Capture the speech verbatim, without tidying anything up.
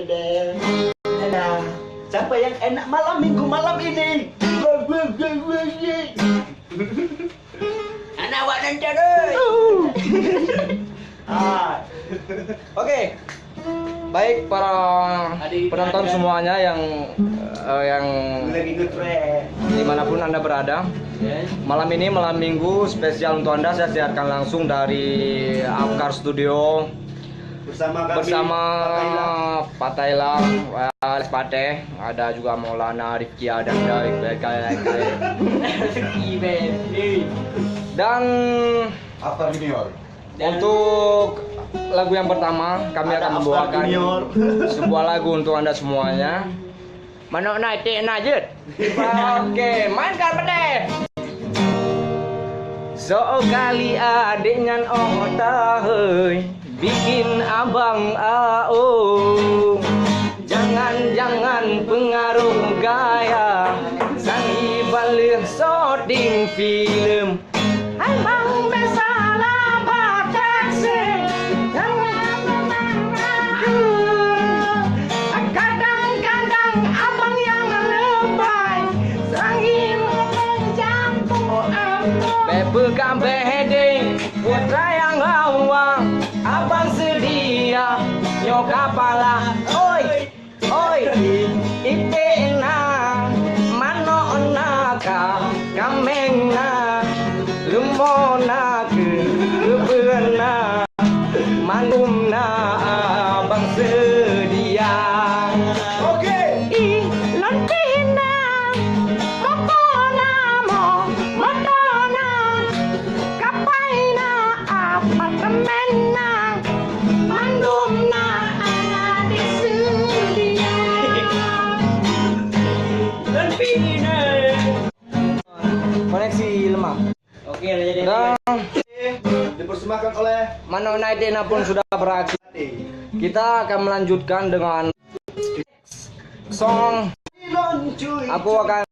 Nah, siapa yang enak malam minggu malam ini? Anak awak nonton, oi. Ah. Oke. Baik para penonton semuanya yang, eh, yang dimanapun Anda berada. Malam ini malam minggu spesial untuk Anda, saya siarkan langsung dari Afkar Studio. Bersama kami, bersama Fatailah, Fatailah, eh, Pateh, ada juga Maulana Rifki Adam dari B K L K. Rifki, Ben. Dan Afkar Junior. Dan untuk lagu yang pertama, kami akan membawakan sebuah lagu untuk Anda semuanya. Manok na, iték na jeuet. Oke, mainkan pedeh. Sok kali adék nyan oh tahei, bikin abang A O. Jangan-jangan pengaruh gaya, sang ibaleuh syuting filem. Hai bang, biasa lah batak sih. Kadang-kadang abang yang lebay, sangin mencampur abang. Bèk peugah bèk deh, putra yang gawang, abang sedia nyoe kapala. Oi, Oi, iték na, manok na ka, kaméng na, leumo na, keubeuen na, mandum na abang seudia. Oke. Ih, lôn pih na, pokok na, mo-, moto na, kapai na, apartemen na, mandum na, aneuk seudia. Koneksi lemah. Oke, udah jadi. Dah. Dipersembahkan oleh Manok Night Dinner pun sudah berakhir. Kita akan melanjutkan dengan song. Aku akan